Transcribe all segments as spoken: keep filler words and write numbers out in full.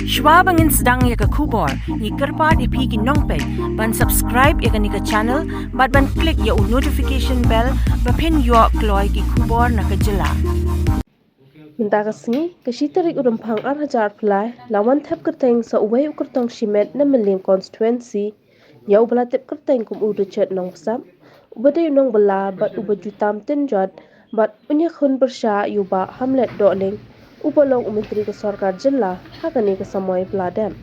Shwa ba ngin sdang ïa ka khubor, ngi kyrpad ïa phi ki nongpeit ban subscribe ïa kane ka channel bad ban click ïa u notification bell ba phin ïoh kloi ki khubor na ka jylla. Mynta ka sngi, ka shi tarik u Rymphang ar hajar arphew lai, la wan thep kyrteng sa uwei u kyrtong shimet na Mylliem constituency, ïa uba la tip kyrteng kum u Richard Nongbsap, uba dei u nongbylla bad uba ju tam tin jot, bad u ñiekhun pyrshah ïa u Bah Hamlet Dohling, uba long u myntri ka sorkar jylla ha kane ka samoi ba la dep.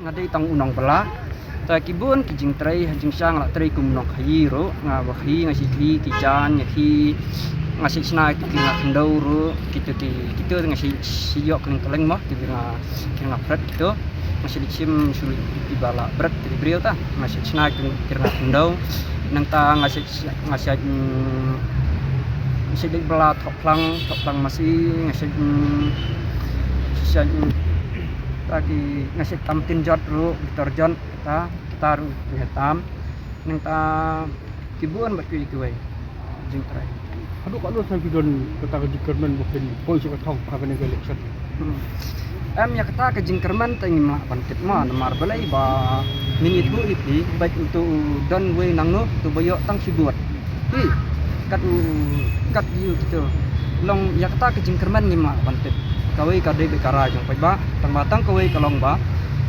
Nga dei tang u nongbylla. Ta ki bun ki jingtrei, ha jingshisha nga la trei kum u nongkhaïi ruh, nga ba khaïi, nga shait khaïi ki jaiñ, nga khaïi, nga shait shna ki, nga khyndew ruh, kito ki, kito nga shait, shait ïoh kylleng kylleng mo, ki nga, ki nga pret kito, nga shait shim shu ki ba la pret ki briew ta, nga shait shna ki, ki nga khyndew, nangta nga shait, nga shait, mm, nga shait dei bylla thoh phlang, thoh phlang masi, nga shait, mm, shait, mm, ta ki, nga shait tam tin jot ruh, bitor jot, ta, ta ruh, nga tam, nangta ki bun bad kiwei kiwei jingtrei. Haduh katno snem phi don kata ka jingkyrmen ba phin poi sha ka thong ha kane ka election? Hmm. Em, ïa kata ka jingkyrmen te ngim lah ban tip mo, namar balei ba ngin ïathuh ïa phi, bad uto u don uwei nangno, uto ba ïoh tang shi vote. Hi, kat u, kat ïa u kito. Long ïa kata ka jingkyrmen ngim lah ban tip. Kawei ka dei beit ka rai jong paidbah, tang ba tang kawei ka long ba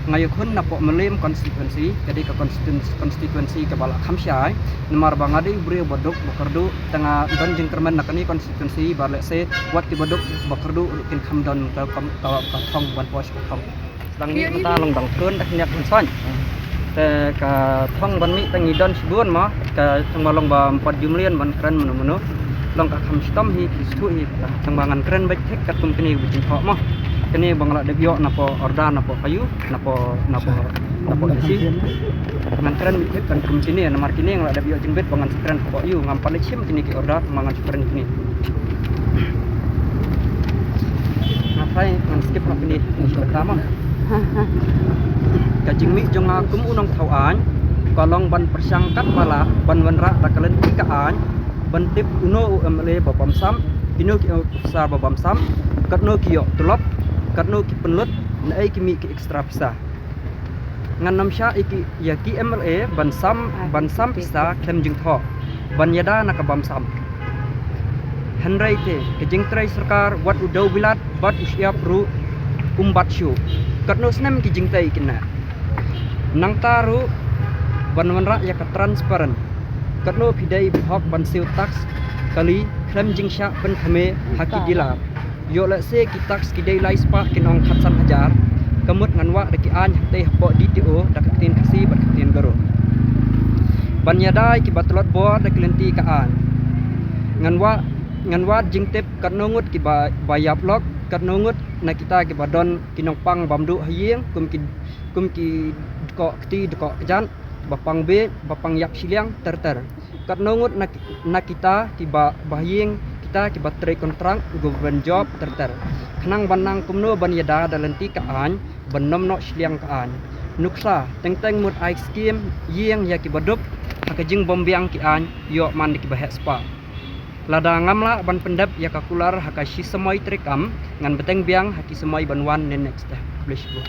nga ïakhun napoh Mylliem constituency, ka dei ka constituency, constituency kaba la kham shai. Namar ba nga dei u briew ba duk ba kyrduh, te nga don jingkyrmen na kane constituency ba lehse wat kiba duk ba kyrduh ruh kin kham don ka, ka, ka, ka thong ban poi sha ka thong. Sdang mih mynta long dang thun dah nyak ban soiñ. Te ka thong ban mih te ngi don shibun mo, ka thong ba long ba ym pat ju mlien ban kren mano mano. Long ka kham shitom hi ki shu hi ka thong ba ngan kren beit thik katkum kine ba jingthoh mo. Kine ba nga la dep ïoh napoh order napoh kayu, napoh, napoh, napoh isi. Ngan kren beit thik katkum kine, namar kine nga la dep ïoh jingbit ba ngan shu kren hapoh yu, ngam pat leit shim kine ki order, ma ngan shu kren kine. Nga try ngan skip noh kine, ngan shu kren ma. Ka jingmih jong nga kum u nongthaw aiñ ka long ban pyrshang katba lah ban wanrah da ka lynti ka aiñ, ban tip uno u M L A ba bamsap, kino ki officer ba bamsap, katno ki ïoh tulop, katno ki pynlut, naei ki mih ki extra pisa. Ngan ym shah ïa ki, ïa ki M L A ban sam, ban sam pisa khlem jingthoh, ban ïada na ka bamsap. Hynrei te ka jingtrei sorkar, wat u dewbilat bad u shyiap ruh um bat shuh. Katno snem ki jingtei kine. Nangta ruh ban wanrah ïa ka transparent. Katno phi dei ba hok ban siew tax kali khlem jingshah pynkhame ha ki dealer. Ïoh lehse ki tax ki dei lai spah kin ong khatsan hajar. Ka mut ngan wah da ki aiñ hangtei hapoh D T O da ka ktien Khasi bad ka ktien Garo. Ban ïada ïa kiba tlot bor da ki lynti ka aiñ. Ngan wah, ngan wad jingtip katno ngut kiba, ba ïap lok, katno ngut na kita kiba don ki nongpang bam duh ha ïing, kum ki, kum ki dkoh kti dkoh kjat, ba pang bieit, ba pang ïap shiliang ter ter. Katno ngut na, na kita kiba, ba ha ïing kita kiba trei kontrak, government job ter ter. Khnang ban nang kumno ban ïada da lynti ka aiñ, ban nym noh shiliang ka aiñ. Nuksa, teng teng mut ai skim ïing ïa kiba duk, ha ka jingbym biang ki aiñ, ïoh man da kiba heh spah. Lada ngam lah ban pyndep ïa ka kular ha ka shi samoi treikam, ngan bteng biang ha ki samoi ban wan ne next te. Khublei shibun.